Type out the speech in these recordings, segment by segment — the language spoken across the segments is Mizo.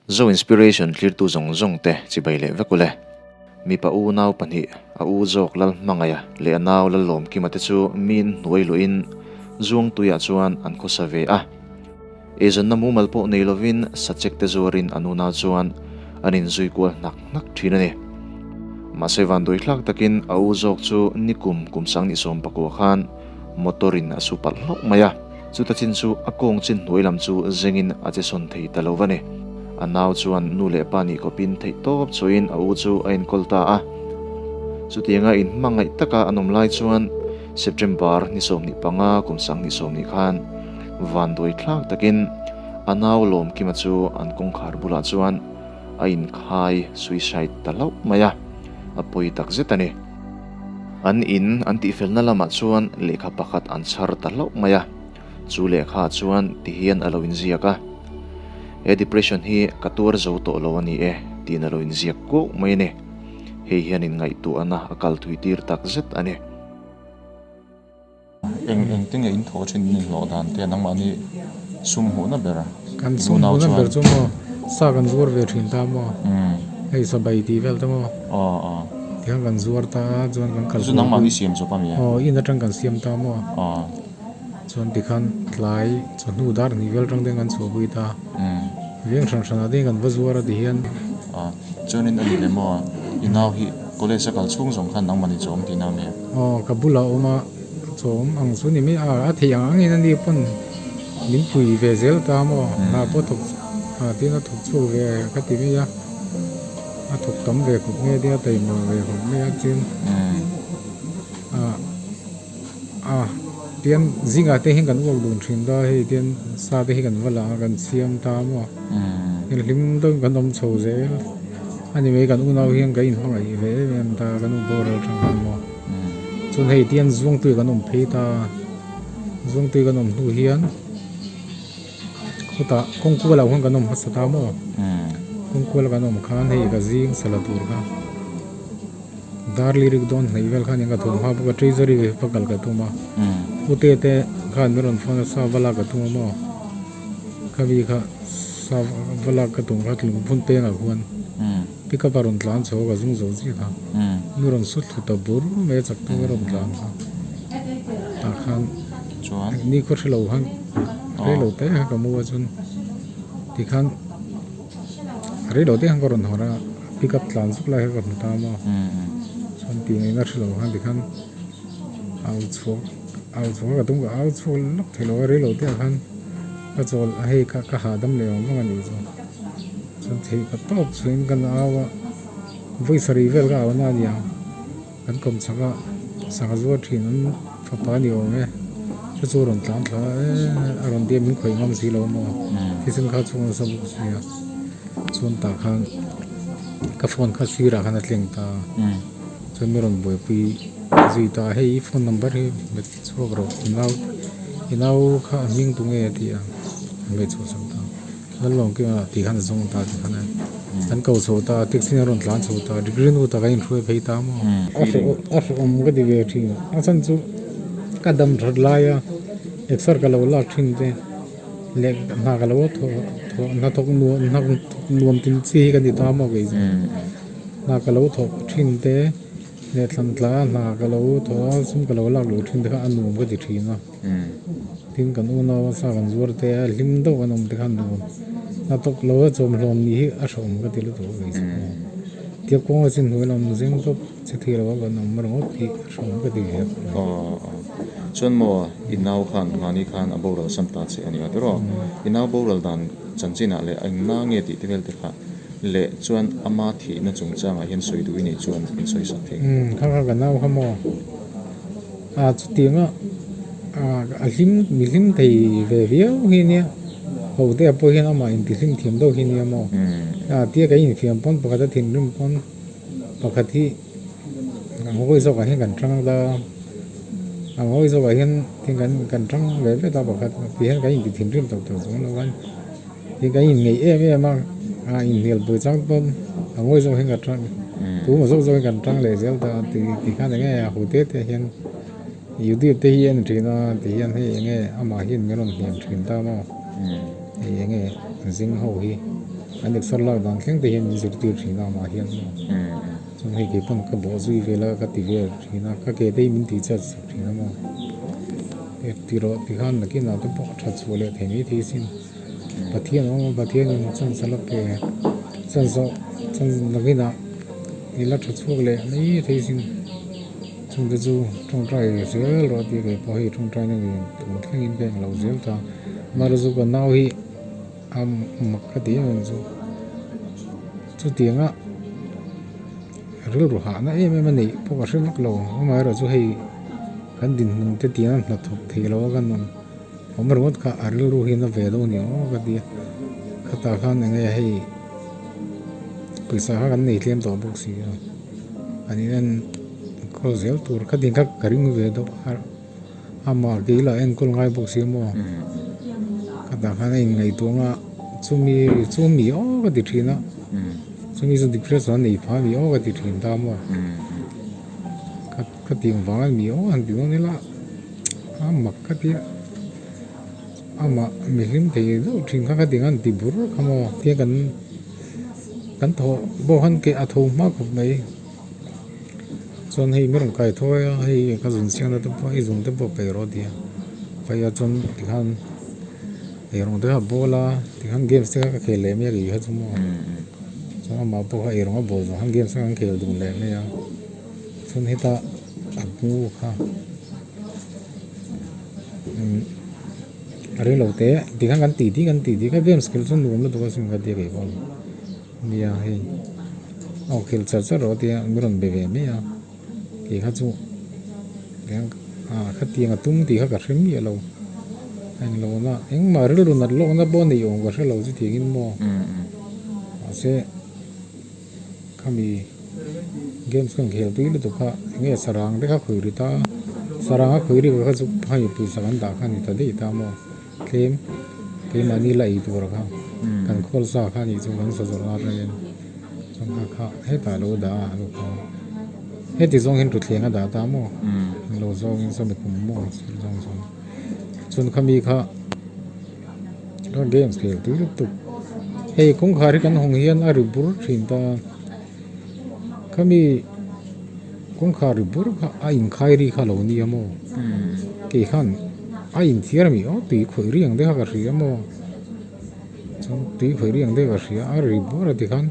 Zo Inspiration tlirtu zawng zawng te chibai leh vek ule. Mipa u nau pahnih, a u zawk lal hmangaia leh a nau lal lawmkima te chu miin hnuai luhin Zuangtuiah chuan an khawsa ve a. Eizawnna mumal pawh nei lovin sachek te zuarin an unau chuan an inzui kual hnak hnak thin a ni. Mahse vanduai hlak takin a u zawk chu nikum kum sang ni sawm pakua khan motor in a su palh hlauh mai a. Chuta chin chu a kawng chin hnuai lam chu zengin a che sawn thei ta lo va ni. A nau chuan nu leh pa nih kawpin theih tawp chuin a u chu a enkawl ta a. Chutianga inhmangaih taka an awm lai chuan September ni 25 kum 2020 khan vanduai thlak takin a nau Lawmkima chu an kawngkhar bulah chuan a inkhai suicide ta hlauh mai a, a pawi tak zet a ni. An in an tihfelna lamah chuan lehkha pakhat an chhar ta hlauh mai a, chu lehkha chuan tihian a lo inziak a, He depression hi ka tuar zo tawh lo a ni e tiin a lo inziak kuau mai a ni. Hei hian inngaihtuahna a kal thui tir tak zet a ni. Eng eng te nge in thawh thin in inhlawh dan te nangmahni sum hmuhna ber a? Kan sum hmuhna ber chu maw sa kan zuar ve thin ta maw hei sabai tih vel te maw tihian kan zuar ta a chuan kan kal Chu nangmahni siam chawp a mi a? Aw in atang kan siam ta maw chuan tikhan tlai chawhnu dar hnih vel atang te kan chhuahpui ta veng hran hranah te kan va zuar a tihian. Chuanin a ni leh maw i nau hi college a kal chhung zawng khan nangmahni chawm tihna a mi a? Aw ka bulah a awm a chawm ang chu ni mai a a theih ang angin a ni pawn min pui ve zel ta maw hna pawh thawk a tin a thawk chhuak ve ka ti mai a a thawk tam ve khawp mai a tin a taima ve khawp mai a chuan a a tian zingah te hian kan uak dun thin ta hei tian sa te hi kan va la a kan siam ta maw hlim deuhin kan awm chho zel. A ni mai kan unau hian ka inhmangaih ve em em ta kan u boral tang khan maw chuan hei tian zuangtui kan awm phei ta zuangtui kan awm hnu hian khawtah kawngkual ah khuan kan awm hmasa ta maw kawngkual kan awm khan hei ka zing sala tur kha dar lirik dawn hnaih vel khan ka thawm hma bawk a treasury va kal ka tum a ute te khan min rawn phone a sa va lak ka tum a maw. Khami kha sa va lak ka tum kha lungphun pengah khuan pick up a rawn tlan chho a ka zung zo chiah kha mi rawn su thlu ta bur mai a chak tum a rawn tlan kha tah khan ni khaw hre lo khan rei lo te kha ka mu a chuan tikhan rei lo te khan ka rawn hawn a pick up tlan zuk lai kha ka hmu ta maw chuan tih ngaihna hre lo khan tikhan au chhuak. Au chhuak ka tum ka au chhuak lawk thei lo a rei lo te ah khan ka chawl a hei ka ka hahdam leh awm vang a nih chu chuan theih ka tawp chhuahin kan au a vawi sarih vel ka au na a ni ang kan kawm chhak a sangha zuar thin an fapa a ni awm e chu chu a rawn tlan thla a eee a rawn tia min khawih ngam si lo maw thisen kha chhung nasa bawk si a chuan tah khan ka phone kha sirah khan a tleng ta. Chuan mi rawn buaipui zui ta a, hei i phone number hi hmet chhuak rawh i nau i nau kha a hming tu nge a ti a, a hmet chhuah sak ta Lalawm kima tih khan a zawng ta tih khan a an ko chho ta taxi in a rawn tlan chho ta degree nu tak a inhruai phei ta maw a hrehawm ka ti ve thin a chhan chu ka dam that lai a exer ka lo lak thin te leh hna ka lo thawh thawh hnathawk nuam hnathawk nuam tin chi hi ka ni ta maw kei chu. Hna ka lo thawk thin te leh thlan tla hna ka lo thawh a sum ka lo lak luh thin te kha a nuam ka ti thin a tin kan unau a sa kan zuar te a hlim deuh kan awm te kha a nuam hna tawk lo a chawm hlawm nih hi a hrehawm ka ti lutuk a kei chu aw tia kawng a chin hnuai lam zing tawp che thei lo a kan awm ringawt hi a hrehawm ka ti ve a. Chuan maw i nau khan mahni khan a boral sam ta che a ni a tiraw i nau boral dan chanchinah leh engna nge tih te vel te kha Leh chuan ama thihna chungchangah hian sawi duh i nih chuan in sawi sak thei. Umm kha kha ka nau kha maw? A chutianga a hlim mi hlim thei ve viau hi nia ho te ah pawh hian amah inti hlim thiam deuh hi nia maw? A tia ka infiam pawn pakhat a thinrim pawn pakhat hi a ngawi zawkah hian kan tang ta a ngawi zawkah hian kan kan tang ve ve ta pakhat ti hian kan inti thinrim tawk tawk chuang lo a. Tin kan inngeih em em a, a inhnial pui chang pawn a ngawi zawk hian ka tang. Tu maw zawk zawkin kan tang leh zel ta ti ti khan enge a hu te te hian YouTube te hi a en thin a ti hian hei enge amah hian min rawn hniam thin ta maw hei enge zing ho hi an exer lak dan thleng te hian min zirtir thin a amah hian maw chuan hei kei pawn ka bawh zui vel a ka ti vel thin a ka ke te hi min tih chat sak thin a maw ti rawh ti khan nakinah te pawh a that chhuah leh thei mai thei sin. Pathian a awm a, Pathianin chance a la pe chance zawh chance nakinah i la tha chhuak leh mai thei sin chungte chu tawngtai zel rawh tih kei pawh hei tawngtai na nen tun thlengin ka englo zel ta amaherawhchu chu ka nau hi a mak ka ti em em chu chutianga rilru hahna em em a neih pawh ka hre vak lo amaherawhchu hei kan dinhmun te tiang a hnathawk theih loh a kan awm. Awm ringawt kha a rilru hian a ve deuh a ni aw ka ti a, khatah khan eng nge hei pawisa kha kan nei tlem tawh bawk si a, an in enkawl zel tur kha tin kha ka ring ve deuh a, amah kei lah enkawl ngai bawk si maw khatah khan a inngaihtuah ang a chumi chumi aw ka ti thin a, chumi chu depression a nei phah a ni aw ka ti thin ta maw ka tih vang a ni aw han ti dawn ila. A mak ka tia amah mi hlim thei deuh thin kha ka ti ngan ti bur kha maw tia kan kan thawh pawh khan ke a tho hma khawp mai chuan hei mi rawn kai thawi a hei ka zun chiang na te pawh i zun te pawh peih rawh a ti a paih a chuan tikhan eirawng te kha a bawl a tikhan games te kha ka khel leh mai a kei kha chu maw chuan amah pawh kha eirawng a bawl zawh khan games kha kan khel dun leh mai a chuan heta a hmu kha. A rei lo te tikhan kan tih tih kan tih tih kha games khelh chu nuam lutuk asin ka tia kei pawh nia hei aw khelh char char rawh tia min rawn be ve mai a kei kha chu ah khatiang a tum tih kha ka hre miah lo a englo na engmah rilru nat lawkna pawh a neih awm ka hre lo chutiang in maw mahse. Khami games kan khel tui lutuk kha enge sarang te kha khawi ri ta sarang a khawi ri kha chu hei pawisa kan dah kha a ni ta daih ta maw tlem keimahni la ei tur kha kan khawl sa kha a nih chu kan sa zawrh na atangin chuan kha kha hetah a lo dah a lo kha heti zawng hian thutthleng a dah ta maw lo zawngin sawmi kum maw zawng zawng chuan khami kha. Ka games khel tui lutuk hei kawngkhar hi kan hawng hian a ri bur thin ta khami kawngkhar ri bur kha a inkhai ri kha lo nia maw kei khan a inthiar ami aw tui khawih ri ang te kha ka hria maw chuan tui khawih ri ang te ka hria a ri bur a tikhan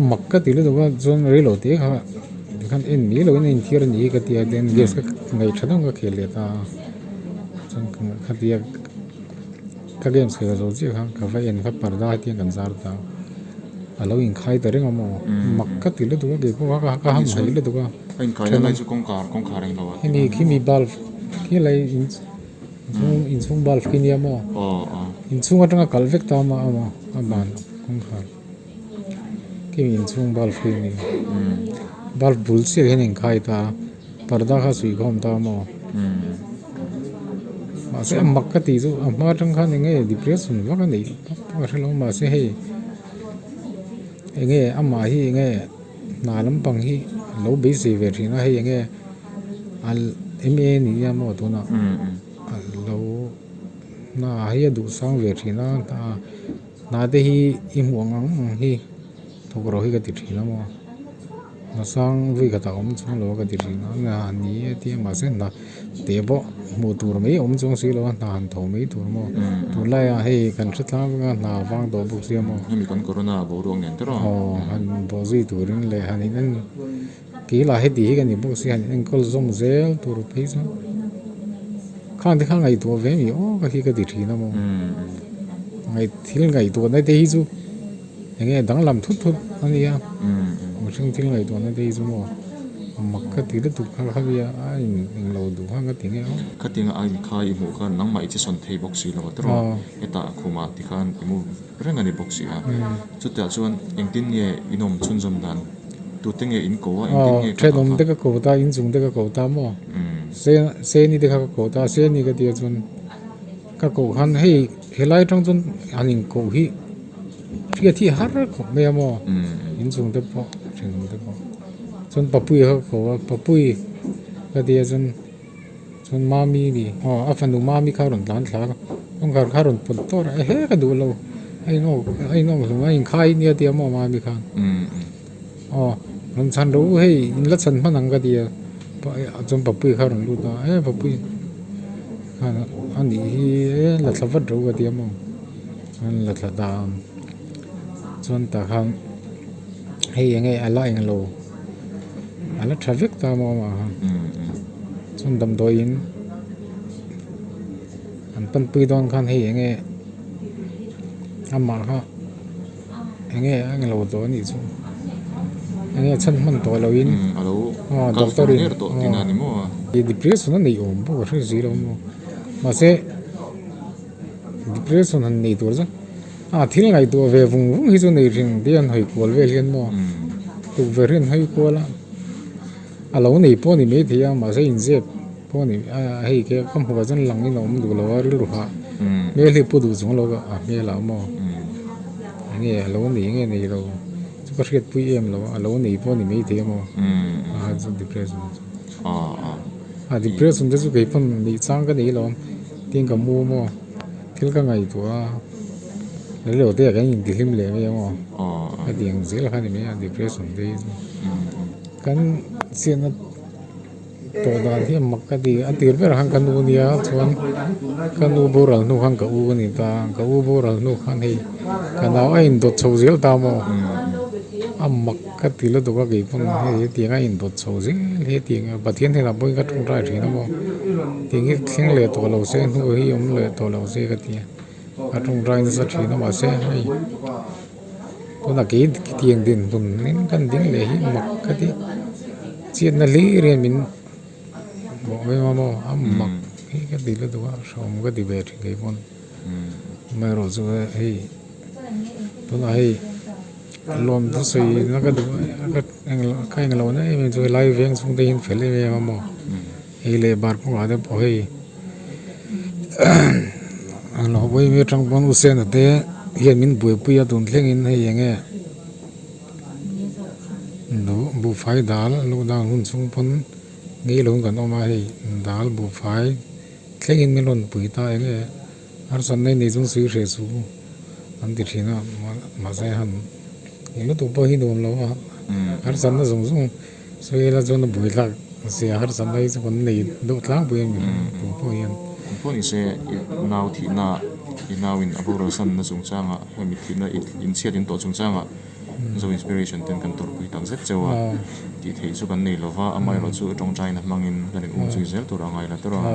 mak ka ti lutuk a chuan reilo te kha tikhan en mai loin a inthiar a ni hi ka tia then gas ka ngaih tha deuh ka khel leh ta a. Chuan khatia ka games khel zo chiah kha ka va en kha parda hetiang kan zar ta a lo inkhai ta reng a maw mak ka ti lutuk a kei pawh kha ka ham haih lutuk a A inkhai na lai chu kawngkhar kawngkhar englo a hemi khimi bulb khi lai in chhung inchhung bulb khi nia maw inchhung atanga kal vek ta a maw a ban kawngkhar khimi inchhung bulb khi a ni bulb bul chiah hian a inkhai ta a. Parda kha suihkhawm ta maw? Mahse a mak ka tih chu a hma atang khan eng nge depression vak a neih vak pawh ka hre lo mahse hei eng nge amah hi eng nge hna lampang hi a lo beisei ve thin a hei eng nge a M_A ni nia maw tunah a lo hna hi a duh sang ve thin a hna te hi i hmuh ang ang hi thawk rawh hi ka ti thin a maw. Hmasang vui khatah awm chuang lo a ka ti thin a hna ni e tia mahse hna teh pawh hmuh tur mai a awm chuang si lo a hna han tho mai tur maw tunlaiah hei kan hre tlang vek a hna vang tawh bawk sia maw hemi kan corona boruak nen te rawh aw han bawh zui turin leh han in en keilah heti hi ka ni bawk sia han enkawl zawm zel tur phei chuan khang te kha ngaihtuah ve mi aw ka hi ka ti thin a maw ngaih thil ngaihtuahna te hi chu. Enge danglam thut thut a nia mihring thil ngaihtuahna te hi chu maw mak ka ti lutuk kha kha nia a in englo duh kha ka ti nge aw. Khatinga a inkhai i hmuh khan nangmah i che sawn thei bawk si lo a tiraw hetah khumah tikhan i mu reng a ni bawk si a chutah chuan engtin nge in awm chhunzawm dan tute nge in ko a engtin nge ka thenawm te ka ko ta inchung te ka ko ta maw seni te kha ka ko ta seni ka tia chuan ka koh khan hei helai atang chuan han inkoh hi. Hriat hi har khawp mai a maw inchung te pawh. thenawm te pawh chuan Papuia kha ka ko a Papui ka ti a chuan chuan Mami ni aw a fanu Mami kha a rawn tlan thla a kawngkhar kha a rawn pawt tawr a ehe ka duh lo a in awk a in awk hlum a inkhai nia tia maw Mami khan aw rawn chhan rawh u hei in la chhan hman ang ka ti a chuan Papuia kha a rawn lut a e Papui khan a nih hi e la thla vat rawh u ka ti a maw chuan la thla ta a chuan tah khan hei eng nge a la eng lo a la tha vek ta maw amah khan chuan damdawiin an panpui dawn khan hei eng nge amah kha eng nge a eng lo tawh a nih chu eng nge chhan hman tawh loin doctor in depression a neih awm pawh ka hre si lo maw mahse. Depression han nei tur chu a thil ngaihtuah ve vung vung hi chu nei hring te an hawi kual vel hian maw tukverh hi an hawi kual a a lo nei pawh a ni maithei a mahse inzep pawh a ni a hei khi ka hmuh ah chuan lang in a awm duh lo a rilru hah hmel hi pu duh chung lo a hmel ah maw enge a lo nei nge nei lo chu ka hriat pui em lo a lo nei pawh a ni maithei a maw a chu depression chu a depression te chu kei pawn neih chang ka nei lo. Tin ka mu maw thil ka ngaihtuah a rilo te ah kan intihlim leh mai ang aw hetiang zel kha a ni mai a depression te hi chu kan chhiatna tawh dan hi a mak ka ti a tir berah khan ka nu nia chuan ka nu boral hnu khan ka u a ni ta ka u boral hnu khan hei ka nau a indawt chho zel ta maw a mak ka ti lutuk a kei pawn hei hetiang a indawt chho zel hi hetiang Pathian hnenah pawhin ka tawngtai thin a maw. Tih hi thleng leh tawh lo se hnu hi awm leh tawh lo se ka ti a a tawngtai nasa thin a mahse hei tunah kei tiang dinhmun in kan ding leh hi mak ka ti chhiatna hlir hian min bawh em a maw a mak hi ka ti lutuk a hrehawm ka ti ve thin kei pawn amaherawhchu hei tunah hei lawm thusawi na ka duh a ka englo na em em chu helai veng chhung te hian fel em em a maw. Hei leh bar kawngah te pawh hei a lo hawi mai atang pawn u sena te hian min buaipui a tun thlengin hei eng nge buhfai dal lockdown hun chhung pawn ngei lo kan awm a hei dal buhfai thlengin min rawn pui ta eng nge harsatna i nei chung sui hreh chu an ti thin a mahse han eng lutuk pawh hi nuam lo a harsatna zawng zawng. Sawi ila chuan a buai thlak zia harsatna hi chu kan nei deuh tlangpui a ni tun pawh hian. Eng pawh ni se i nau thihna i nauin a boral sanna chungchangah hemi thihna inchhiat in tawh chungchangah Zo Inspiration ten kan tawrhpui tak zet cheu a tih theih chu kan nei lova amaherawhchu tawngtaina hmangin kan in um zui zel tur a ngai la tawrh a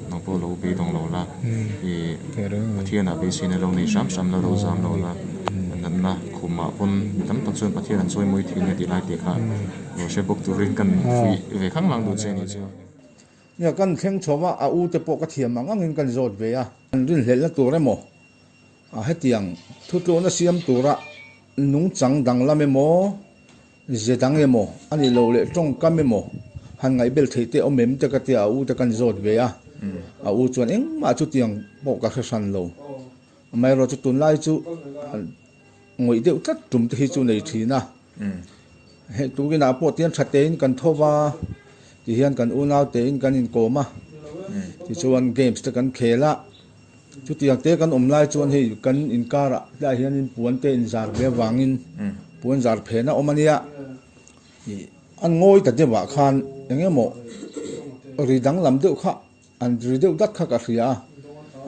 nang pawh lo beidawng lo la i Pathianah beiseina lo nei hram hram la lo zam lo la. Natna khumah pawn mi tam tak chuan Pathian an chawi mawi thin a tih lai te kha lo hre bawk turin kan fuih ve khang lang duh che a nih chu. Nia kan thleng chho a, a u te pawh ka thiam ang angin kan zawt ve a. An rinhlelhna tur emaw, a hetiang thutlawhna siam tura nungchang danglam emaw, ze dang emaw, a nih loh leh tawngkam emaw han ngaihbel theih te awm em te ka tia a u te kan zawt ve a. A u chuan engmah chutiang pawh ka hre hran lo. Amaherawhchu tunlai chu ngawih deuh tlat tum te hi chu nei thin a, hei tukinah pawh tian tha tein kan tho va, tihian kan unau tein kan inkawm a, tichuan games te kan khel a, chutiang te kan awm lai chuan hei kan inkarah tlaiah hianin puan te inzar ve avangin puan zar phen a awm a nia, ih an ngawi ta deuhah khan eng emaw ri danglam deuh kha. An ri deuh dat kha ka hria a,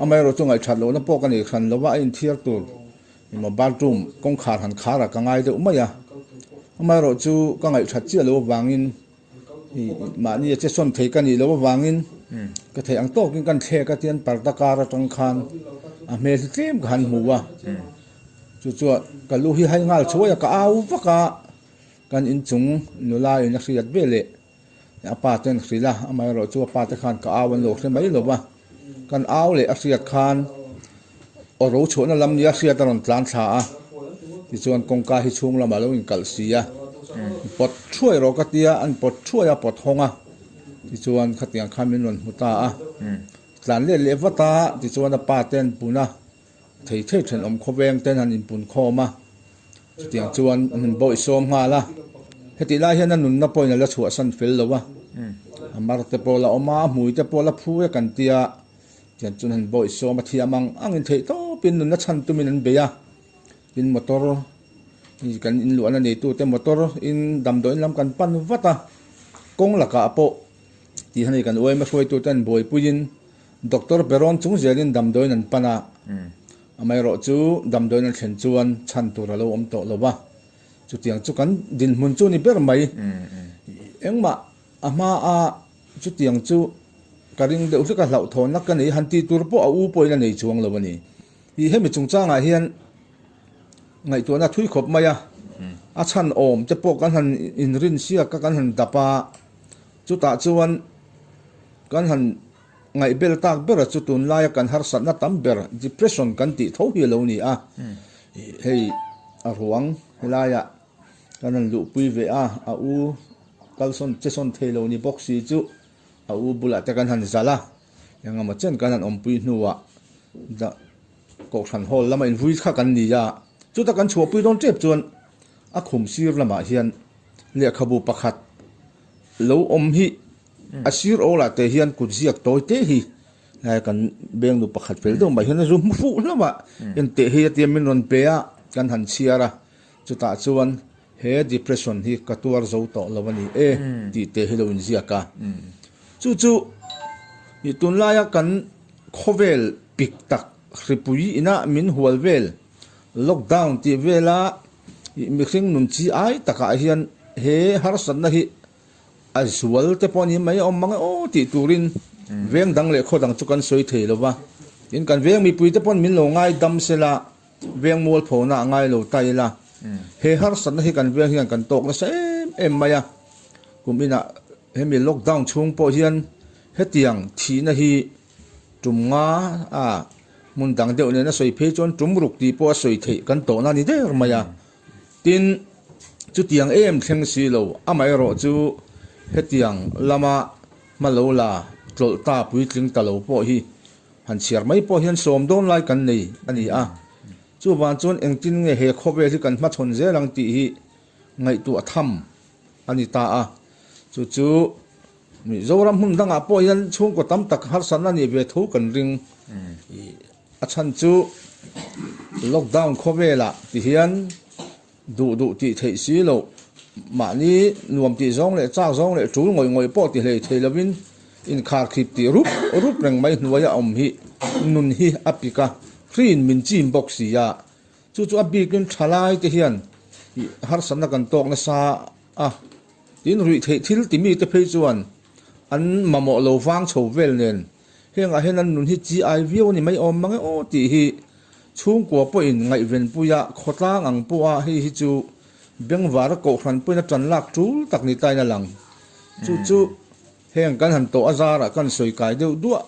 amaherawh chu ngaihthat lohna pawh ka nei hran lo va, a inthiar tur emaw bathroom kawngkhar han khar a ka ngai deuh mai a, amaherawh chu ka ngaihthat chiah loh avangin ih mahni a che sawn thei ka nih loh avangin ka theih ang tawkin kan thlek a tian parda kar atang khan a hmel hi tlem ka han hmu a, chu chuan ka lu hi hai nghal chhuai a ka au vak a, kan inchung nula in a hriat veleh. A pa ten hrilh a, amaherawh chu a pa te khan ka au an lo hre mai lo va, kan au leh a hriat khan aw ro chhuahna lam nia hriat a rawn tlan thla a, tichuan kawngka hi chhung lamah lo inkalh si a, pawt thuai rawh ka tia, an pawt thuai a, pawt hawng a, tichuan khatiang khan min rawn hmu ta a, tlan let leh vat a, tichuan a pa te an pun a, thei thei thenawm khawveng ten han inpun khawm a, chutiang chuan an han bawihsawm nghal a. Hetih lai hian a nunna pawhin a la chhuahsan fel lo a, a mar te pawh la awm a, a hmui te pawh la phu e kan tia, tiang chuan han bawih sawm a thiam ang angin theih tawpin nunna chhan tumin an bei a, tin motor kan inluahna neitute motor in damdawiin lam kan pan vat a, kawng lakah pawh tih hi kan uaima hruaitute an buaipuiin Doctor Peron chung zelin damdawiin an pan a, amaherawh chu damdawiin an thlen chuan chhan tur a lo awm tawh lo va. Chutiang chu kan dinhmun chu ni ber mai. Engmah a hma a chutiang chu ka ring deuh hlek a hlauhthawnna ka nei han tih tur pawh a u pawhin a nei chuang lo a ni. Ih hemi chungchangah hian ngaihtuahna thui khawp mai a, a chhan awm te pawh kan han inrin siak a kan han dap a, chutah chuan kan han Ngaihbel tak bera chu tunlaia kan harsatna tam ber depression kan tih tho hi a lo ni a. Hei a ruang helaiah kan han luhpui ve a, a u kalsawn che sawn thei lo ni bawk si chu a u bulah te kan han zalh a, engemaw chen kan han awmpui hnuah Kohhran hall lama invui kha kan ni a, chuta kan chhuahpui dawn tep chuan a khum sir lamah hian lehkhabu pakhat lo awm hi A sir awlah te hian kut ziak tawi te hi kan bengnu pakhat fel deuh mai hian a zu hmu fuh hlauh a, enteh hei atia min rawn pe a, kan han chhiar a, chutah chuan he depression hi ka tuar zo tawh lo a ni e tih te hi lo inziak a. Chu chu tunlaia kan khawvel pik tak hripui ina min hual vel lockdown tih vela mihring nun chi ai takah hian he harsatna hi A zual te pawh a ni mai awm mang e aw tih turin veng dang leh khaw dang chu kan sawi thei lo va, tin kan veng mipui te pawn min lo ngai dam se la, veng mualphona a ngai lo ta ila, he harsatna hi kan veng hian kan tawk nasa em em mai a, kum inah hemi lockdown chhung pawh hian hetiang thihna hi tum nga a hmun dang deuh nen a sawi phei chuan tum ruk tih pawh a sawi theih kan tawhna a ni der mai a. Tin, chutiang em thleng si lo, amaherawh chu hetiang lama hma lo la tlawlh ta puitling ta lo pawh hi han chhiar mai pawh hian sawm dawn lai kan nei a ni a. Chuvang chuan engtin nge he khawvel hi kan hmachhawn zel ang tih hi ngaihtuah tham a ni ta a. Chu chu Mizoram hmun dangah pawh hian chhungkaw tam tak harsatna nih ve tho kan ring. A chhan chu lockdown khawvelah ti hian duh duh tih theih si loh, mahni nuam tih zawng leh chak zawng leh tul ngawih ngawih pawh ti hlei thei lovin inkharkhip tih rup rup reng mai hnuaia awm hi nun hi a pik a, hriin min chim bawk si a. Chu chu a bikin thalai te hian harsatna kan tawk nasa a, tin ruihtheih thil ti mite phei chuan an mamawh lo vang chho vel nen Hengah hian an nun hi chi ai viau a ni mai awm mang e aw tih hi chhungkua pawhin ngaihvenpuia khawtlang ang pawha hei hi chu bengvara kohhran pawhin a tan lak tul tak ni tain a lang. Chu chu heng kan han tawh a zarah kan sawi kai deuh duah.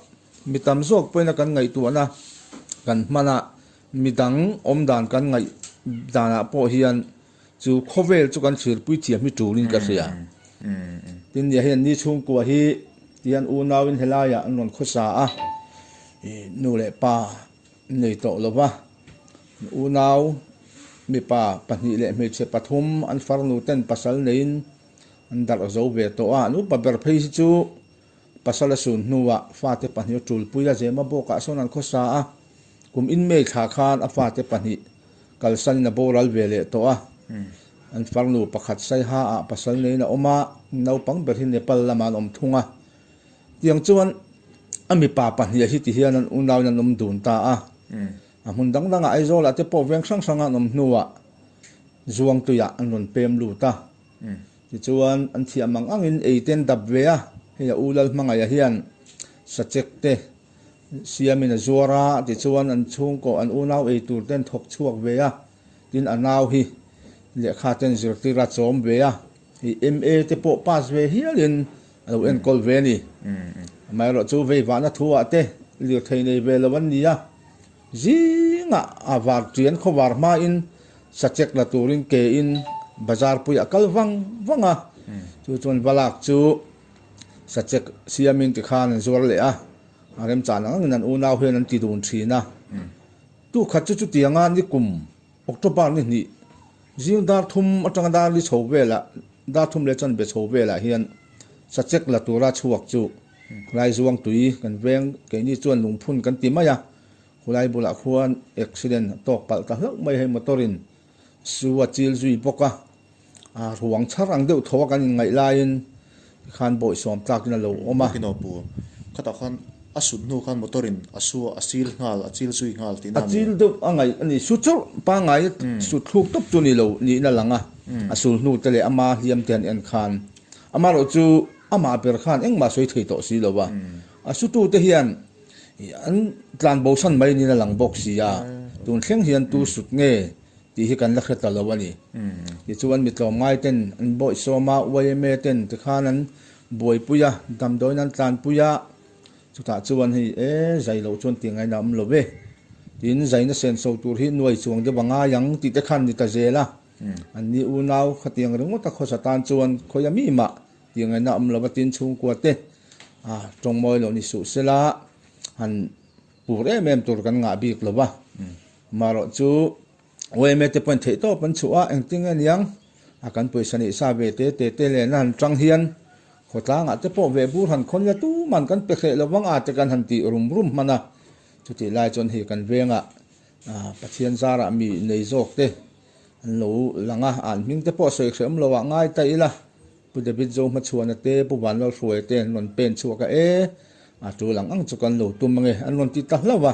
Mi tam zawk pawhin a kan ngaihtuahna kan hman a, midang awmdan kan ngaih danah pawh hian Chu khawvel chu kan thlirpui thiam hi tulin ka hria. Tin nia hian ni chhungkua hi tihian unauin helaiah an rawn khawsa a, nu leh pa an nei tawh lo va, unau mipa pahnih leh hmeichhe pathum an farnu ten pasal neiin an darh zo ve tawh a, an upa ber phei hi chu pasal a sun hnuah fate pahnih a tulpui a, Zema bawkah sawn an khawsa a, kum in May thla khan a fate pahnih Kalsanin a boral ve leh tawh a, an farnu pakhat Saiha ah pasal neiin a awm a, naupang ber hi Nepal lamah an awm thung a. Tiang chuan a mipa pahniha hi ti hian an unauin an awm dun ta a. A hmun dang dangah Aizawlah te pawh veng hrang hranga an awm hnuah Zuangtuiah an rawn pem lut a. Tichuan an thiam ang angin ei te an dap ve a, hei a u Lalhmangaiha hian sachek te Siamin a zuar a, tichuan an chhungkaw an unau ei tur ten thawk chhuak ve a, tin a nau hi lehkha ten zirtir a chawm ve a, hei MA te pawh pass ve hialin a lo enkawl ve a ni. Amaherawh chu veivahna thu ah te lirthei nei ve lo an ni a, zingah a var tian khawvar hmain sachek la turin ke in bazar pui a kal vang vang a, chu chuan valak chu sachek siamin tikhan an zuar leh a. A remchan ang angin an unau hian an ti dun thin a. Tu khat chu chutianga ni kum October ni hnih zing dar thum atanga dar li chho velah. Dar thum leh chanve chho velah hian sachek la tura chhuak chu khulai zuang tui kan veng keini chuan lungphun kan ti mai a, khulai bulah khuan accident a tawk palh ta hlauh mai hei motor in su a chil zui bawk a, a ruang chhar ang deuh tho a kan inngaih laiin tikhan bawihsawm tlakin a lo awm a. Khatah khan A sut hnu khan motor in a su a sil nghal, a chil zui nghal tihna a ni. A chil deuh a ngaih a ni. Su churh pangngai su thluk tawp chu ni lo niin a lang a. A sul hnu te leh ama hliam te han en khan amaherawh chu amah ber khan engmah sawi thei tawh si lo va. A sutu te hian an tlan bosan mai niin a lang bawk si a. Tun thleng hian tu sut nge tih hi kan la hre ta lo a ni. Tichuan mi tlawmngai ten an bawihsawm a, yma ten tikhan an buaipui a, damdawiin an tlanpui a. Chutah chuan hei e, zai loh chuan tih ngaihna awm lo ve. Tin, zaina senso tur hi nuai chuang deuh a ngai ang tih te khan ni ta zel a. An ni unau khatiang ringawt a khawsa tan chuan khawi a mi mah tih ngaihna awm lo va tin chhungkua te a tawngmawi loh ni suh sela han pur em em tur kan ngah bik lo va. Amaherawh chu yma te pawhin theihtawp an chhuah a, engtin nge niang a kan pawisa neih sa ve te te te lehna han tang hian Khawtlangah te pawh veh bur han khawn la tuman kan pe hreh lo vang a te kan han tih rum rum hman a. Chutih lai chuan hei kan vengah Pathian zarah mi nei zawk te an lo lang a, an hming te pawh sawi hreh awm lo ah ngai ta ila. Pu David Zohmachhuana te, Pu Vanlalhruaia te an rawn pen chhuak a, e a tul ang ang chu kan lo tum ange an rawn ti ta hlauh a.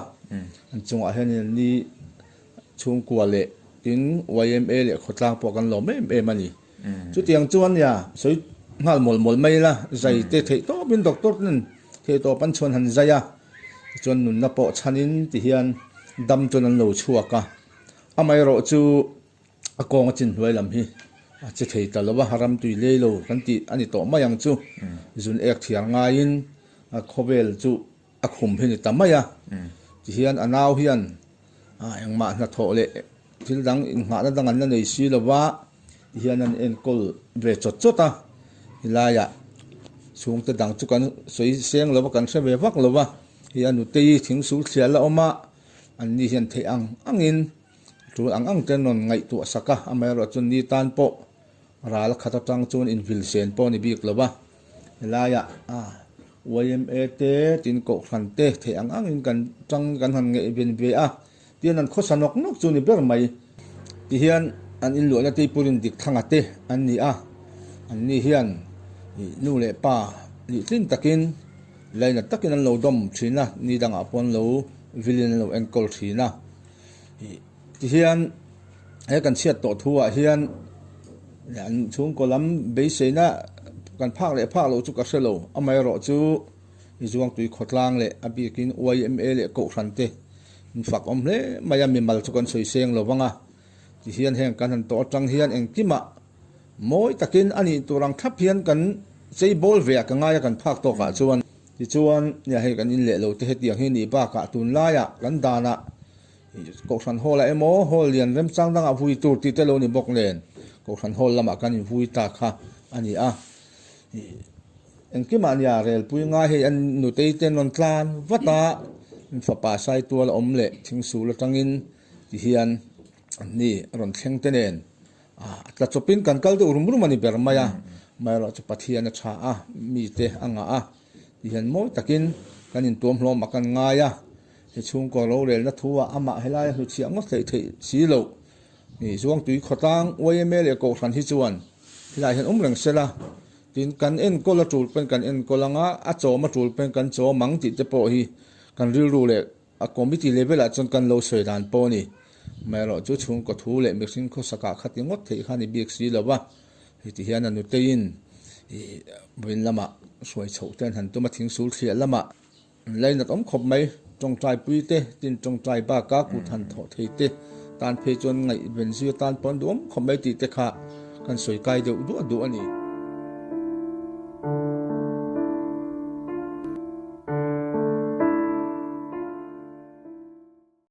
An chungah hianin an ni chhungkua leh tin yma leh khawtlang pawh kan lawm em em a ni. Chutiang chuan nia sawi nghal mawlh mawlh mai ila, zai te theih tawpin doctor ten theih tawp an chhuan han zai a, tichuan nunna pawh chhanin ti hian dam chuan an lo chhuak a. Amaherawh chu a kawng a chin hnuai lam hi a che thei ta lo a, ram tui lei lo kan tih a ni tawh mai ang chu. Zun ek thiar ngaiin a khawvel chu a khum hi ni ta mai a. Tihian a nau hian engmah hnathawh leh thil dang innghahna dang an la nei si lo va, tihian an enkawl ve chawt chawt a. Helaiah chhungte dang chu kan sawi seng lo va, kan hre ve vak lo va. Hei a nutei thingsul thliah la awm a, anni hian theih ang angin tul ang ang te an rawn ngaihtuah sak a, amaherawhchu ni tan pawh ral khat atang chuan invil sen pawh a ni bik lo va. Helaiah yma te tin kohhran te theih ang angin kan tang kan han ngaihven ve a, tihian an khawsa nawk nawk chu ni ber mai. Tihian an inluahna te purin dik thanga te an ni a, anni hian nu leh pa nih tlin takin lainat takin an lo dawm thin a, ni dangah pawh an lo vilin an lo enkawl thin a. Tihian he kan chhiat tawh thu ah hian an chhungkaw lam beiseina kan phak leh phak loh chu ka hre lo. Amaherawh chu i Zuangtui khawtlang leh a bikin yma leh Kohhran te in fak awm hle mai a, mimal chu kan sawi seng lo vang a. Tihian heng kan han tawh atang hian engkimah mawi takin a nih tur ang thlap hian kan chei bawl ve ah ka ngai a kan phak tawk ah chuan. Tichuan hei kan in leh lo te hetiang hi nih bakah tunlaiah kan danah Kohhran hall ah emaw hall lian remchang dangah vui tur tih te lo ni bawk nen Kohhran hall lamah kan invui ta kha a ni a. Engkimah nia relpui ngai hei an nutei te an rawn tlan vat a, fapa Saitual a awm leh Thingsul atangin ti hian anni a rawn thleng te nen a tla chawpin kan kal deuh rum rum a ni ber mai a. Amaherawhchu Pathian a tha a, mite a ngah a ti hian mawi takin kan intuam hlawm a kan ngai a. He chhungkaw rorelna thu ah amah helai a hluchhiah ngawt hleih theih si loh. Ni Zuangtui khawtlang yma leh Kohhran hi chuan helaiah hian awm reng sela, tin kan enkawl a tul pawn kan enkawl ang a, a chawm a tul pawn kan chawm ang tih te pawh hi kan rilru leh a committee level ah chuan kan lo sawi dan pawh a ni. Amaherawh chu chhungkaw thu leh mihring khawsak ah khati ngawt theih kha a ni bik si lo va, heti hian a nuteiin ih vawiin lamah hruai chhoh te an han tum a, thingsul thliah lamah. Lainat awm khawp mai, tawngtai pui te, tin tawngtai baka kut han thawh thei te tan phei chuan ngaihven zui atan pawh an duhawm khawp mai tih te kha kan sawi kai deuh duah duah a ni.